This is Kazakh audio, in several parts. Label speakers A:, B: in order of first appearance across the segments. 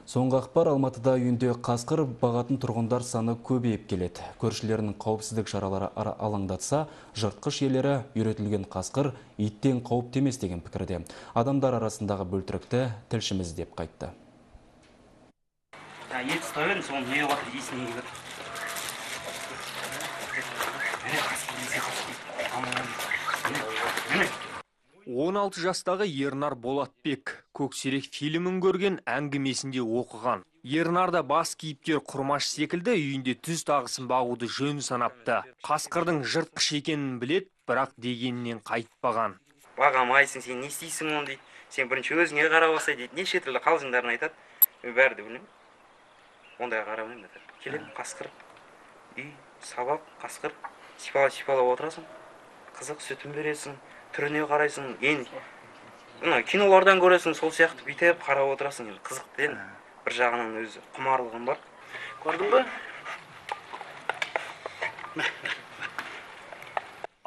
A: Соңғы ақпар: Алматыда үйінде қасқыр бағатын тұрғындар саны көбейіп келеді. Көршілерінің қауіпсіздік шаралары алаңдатса, жыртқыш иелері үйретілген қасқыр иттен қауіпті емес деген пікірде. Адамдар арасындағы бөлтірікті тілшіміз іздеп қайтты.
B: Ет ұстап едім, соны не қылып иісіне келіп. Міне қасқыр иісі қасқыр. Міне.
C: 16 жастағы Ернар Болатбек Көксерек фильмін көрген, әңгімесінде оқыған. Ернар да бас кейіпкер Құрмаш секілді үйінде түз тағысын бағуды жөн санапты. Қасқырдың жыртқыш екенін білет, бірақ дегенінен қайтпаған.
B: Бағамайсың, сен не істейсің оны дейді. Сен бірінші өзіңе қарап алсай дейді. Неше түрлі қалжыңдарын айтады. Мен бәрі де білемін. Ондайға қарамаймын да. Келемін, қасқыр, үй, сабақ, қасқыр. Сипалап-сипалап отырасың. Қызық, сүтін бересің, түріне қарайсың. Енді мына кинолардан көресің, сол сияқты бүйтіп қарап отырасың. Енді қызық та енді. Бір жағынан өзі құмарлығым бар. Көрдің бе?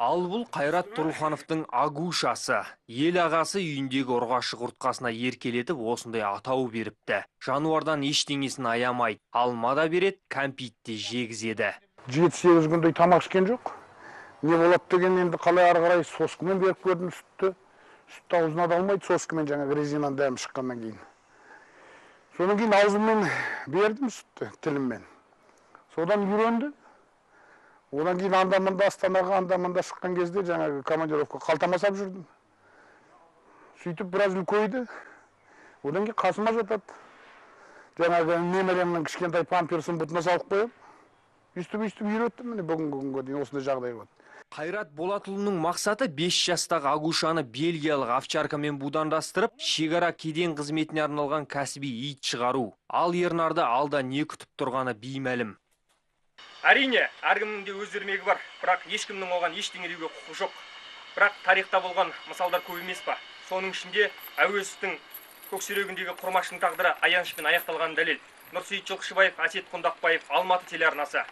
C: Ал бұл Қайрат Тұрухановтың Агушасы. Ел ағасы үйіндегі ұрғашы құртқасына еркелетіп осындай атау беріпті. Жануардан ештеңесін аямайды. Алма да береді, кәмпит те жегізеді.
D: 7-8 күндей тамақ ішкен жоқ. Не болады деген енді қалай ары қарай соскымен беріп көрдім сүтті. Сүтті аузына да алмайды, соскымен жаңағы резинаның дәмі шыққаннан кейін. Содан кейін аузыммен бердім сүтті, тіліммен. Содан үйренді. Одан кейін анда-мында Астанаға, анда-мында шыққан кезде жаңағы командировка қалтама сап жүрдім. Сөйтіп біраз үлкейді. Одан кейін қасыма жатады. Жаңағы немеремнің кішкентай памперсін бұтына салып қоямын. Өйстіп-өйстіп үйреттім, міне бүгінгі күнге дейін осындай жағдай болды.
C: Қайрат Болатұлының мақсаты 5 жастағы Агушаны бельгиялық овчаркамен будандастырып, шекара кеден қызметіне арналған кәсіби ит шығару. Ал Ернарды алда не күтіп тұрғаны беймәлім. Әрине, әркімнің де өз ермегі бар, бірақ ешкімнің оған ештеңе деуге құқы жоқ. Бірақ тарихта болған мысалдар көп емес па? Соның ішінде Әуезовтің Көксерегіндегі Құрмаштың тағдыры аянышпен аяқталғаны дәлел. Нұрсейіт Жылқышыбаев, Әсет Құндақбаев, Алматы телеарнасы.